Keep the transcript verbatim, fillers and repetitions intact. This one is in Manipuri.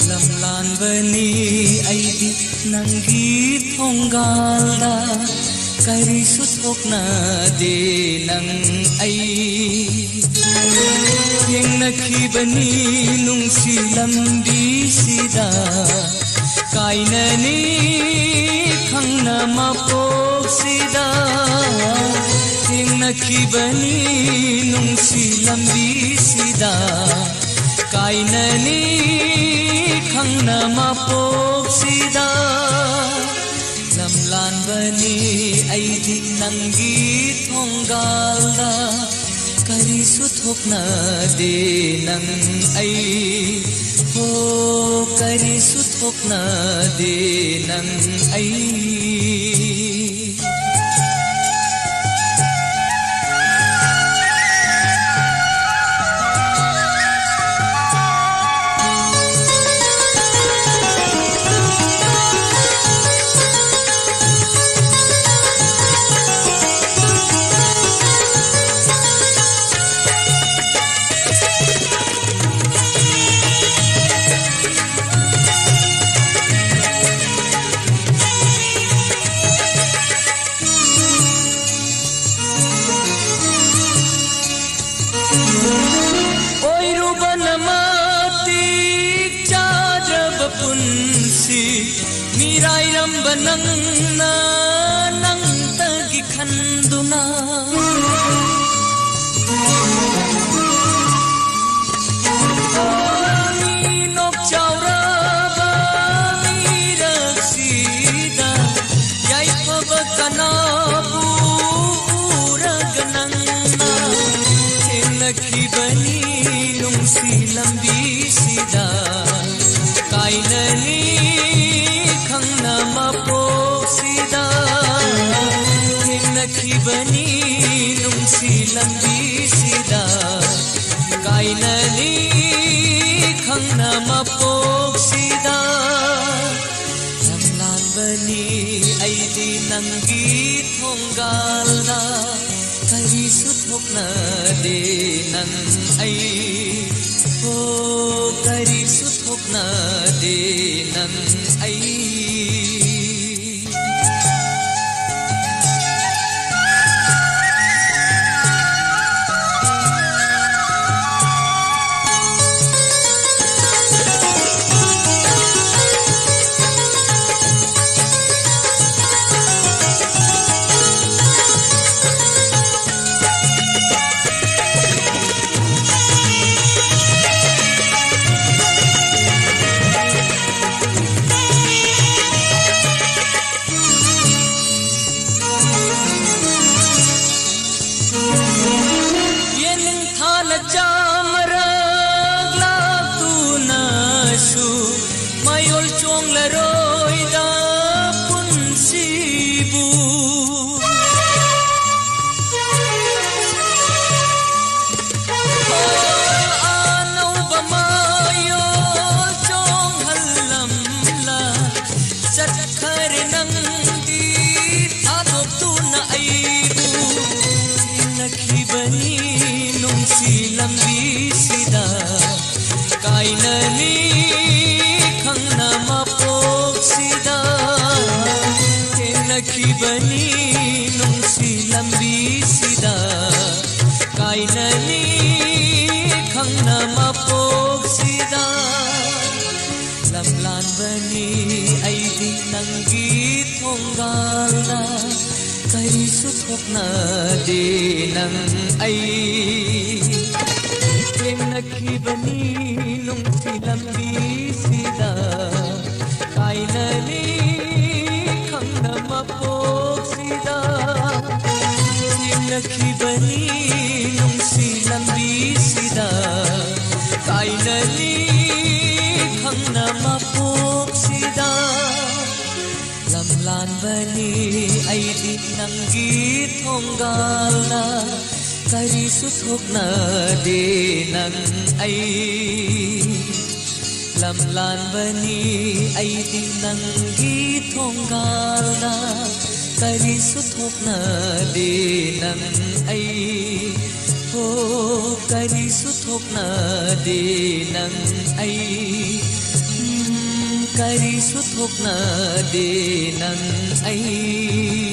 ꯂꯝꯂꯥꯟꯕꯅꯤ ꯑꯩꯗꯤ ꯅꯪꯒꯤ ꯊꯣꯡꯒꯥꯜꯗ, ꯀꯔꯤꯁꯨ ꯊꯣꯛꯅꯗꯦ ꯅꯪ ꯑꯩ꯫ ꯊꯦꯡꯅꯈꯤꯕꯅꯤ ꯅꯨꯡꯁꯤ ꯂꯝꯕꯤꯁꯤꯗ, ꯀꯥꯏꯅꯅꯤ ꯈꯪꯅ ꯃꯄꯣꯛꯁꯤꯗ꯫ ꯊꯦꯡꯅꯈꯤꯕꯅꯤ ꯅꯨꯡꯁꯤ ꯂꯝꯕꯤꯁꯤꯗ, ꯀꯥꯏꯅꯅꯤ ꯈꯪꯅ ꯃꯄꯣꯛꯁꯤꯗ꯫ ꯂꯝꯂꯥꯟꯕꯅꯤ ꯑꯩꯗꯤ ꯅꯪꯒꯤ ꯊꯣꯡꯒꯥꯜꯗ, ꯀꯔꯤꯁꯨ ꯊꯣꯛꯅꯗꯦ ꯅꯪ ꯑꯩ꯫ ꯍꯣ, ꯀꯔꯤꯁꯨ ꯊꯣꯛꯅꯗꯦ ꯅꯪ ꯑꯩ꯫ ꯑꯣꯏꯔꯨꯕꯅ ꯃꯇꯤꯛ ꯆꯥꯗ꯭ꯔꯕ ꯄꯨꯟꯁꯤ, ꯃꯤꯔꯥꯏꯔꯝꯕ ꯅꯪꯅ ꯅꯪꯇꯒꯤ ꯈꯟꯗꯨꯅ꯫ ꯃꯤ ꯅꯣꯛꯆꯥꯎꯔꯕ ꯃꯤꯔꯛꯁꯤꯗ, ꯌꯥꯏꯐꯕ ꯀꯅꯥꯕꯨ ꯎꯔꯒ ꯅꯪꯅ ꯊꯦꯡꯅꯈꯤꯕꯅꯤ ꯅꯨꯡꯁꯤ ꯂꯝꯕꯤꯁꯤꯗ, ꯀꯥꯏꯅꯅꯤ ꯈꯪꯅ ꯃꯄꯣꯛꯁꯤꯗ꯫ ꯊꯦꯡꯅꯈꯤꯕꯅꯤ ꯅꯨꯡꯁꯤ ꯂꯝꯕꯤꯁꯤꯗ, ꯀꯥꯏꯅꯅꯤ ꯈꯪꯅ ꯃꯄꯣꯛꯁꯤꯗ ꯂꯝꯂꯥꯟꯕꯅꯤ ꯑꯩꯗꯤ ꯅꯪꯒꯤ ꯊꯣꯡꯒꯥꯜꯗ꯫ ꯀꯔꯤꯁꯨ ꯊꯣꯛꯅꯗꯦ ꯅꯪ ꯑꯩ, ꯑꯣ, ꯀꯔꯤꯁꯨ ꯊꯣꯛꯅꯗꯦ ꯅꯪ ꯑꯩ꯫ ꯌꯦꯅꯤꯡꯊꯥꯅ ꯆꯥꯃꯔꯛ ꯂꯥꯛꯇꯨꯅꯁꯨ ꯃꯌꯣꯜ ꯆꯣꯡꯂꯔꯣꯏꯗ ꯄꯨꯟꯁꯤꯕꯨ꯫ ꯑꯅꯧꯕ ꯃꯌꯣꯜ ꯆꯣꯡꯍꯜꯂꯝꯂ ꯆꯠꯈꯔꯦ ꯅꯪꯗꯤ ꯊꯥꯗꯣꯛꯇꯨꯅ ꯑꯩꯕꯨ꯫ ꯊꯦꯡꯅꯈꯤꯕꯅꯤ ꯅꯨꯡꯁꯤ ꯂꯝꯕꯤꯁꯤꯗ ꯀꯥꯏꯅꯅꯤ ꯈꯪꯅ ꯃꯄꯣꯛꯁꯤꯗ꯫ ꯊꯦꯡꯅꯈꯤꯕꯅꯤ ꯅꯨꯡꯁꯤ ꯂꯝꯕꯤꯁꯤꯗ ꯀꯥꯏꯅꯅꯤ ꯈꯪꯅ ꯃꯄꯣꯛꯁꯤꯗ꯫ ꯂꯝꯂꯥꯟꯕꯅꯤ ꯑꯩꯗꯤ ꯅꯪꯒꯤ ꯊꯣꯡꯒꯥꯜꯗ꯫ ꯀꯔꯤꯁꯨ ꯊꯣꯛꯅꯗꯦ ꯅꯪ ꯑꯩ꯫ ꯊꯦꯡꯅꯈꯤꯕꯅꯤ ꯅꯨꯡꯁꯤ ꯂꯝꯕꯤꯁꯤꯗ ꯀꯥꯏꯅꯅꯤ ꯈꯪꯅ ꯃꯄꯣꯛꯁꯤꯗ꯫ ꯊꯦꯡꯅꯈꯤꯕꯅꯤ ꯅꯨꯡꯁꯤ ꯂꯝꯕꯤꯁꯤꯗ ꯀꯥꯏꯅꯅꯤ ꯈꯪꯅ ꯃꯄꯣꯛꯁꯤꯗ꯫ ꯂꯝꯂꯥꯟꯕꯅꯤ ꯑꯩꯗꯤ ꯅꯪꯒꯤ ꯊꯣꯡꯒꯥꯜꯗ꯫ ꯀꯔꯤꯁꯨ ꯊꯣꯛꯅꯗꯦ ꯅꯪ ꯑꯩ꯫ ꯂꯝꯂꯥꯟꯕꯅꯤ ꯑꯩꯗꯤ ꯅꯪꯒꯤ ꯊꯣꯡꯒꯥꯜꯗ, ꯀꯔꯤꯁꯨ ꯊꯣꯛꯅꯗꯦ ꯅꯪ ꯑꯩ꯫ ꯍꯣ, ꯀꯔꯤꯁꯨ ꯊꯣꯛꯅꯗꯦ ꯅꯪ ꯑꯩ꯫ ꯎꯝ, ꯀꯔꯤꯁꯨ ꯊꯣꯛꯅꯗꯦ ꯅꯪ ꯑꯩ꯫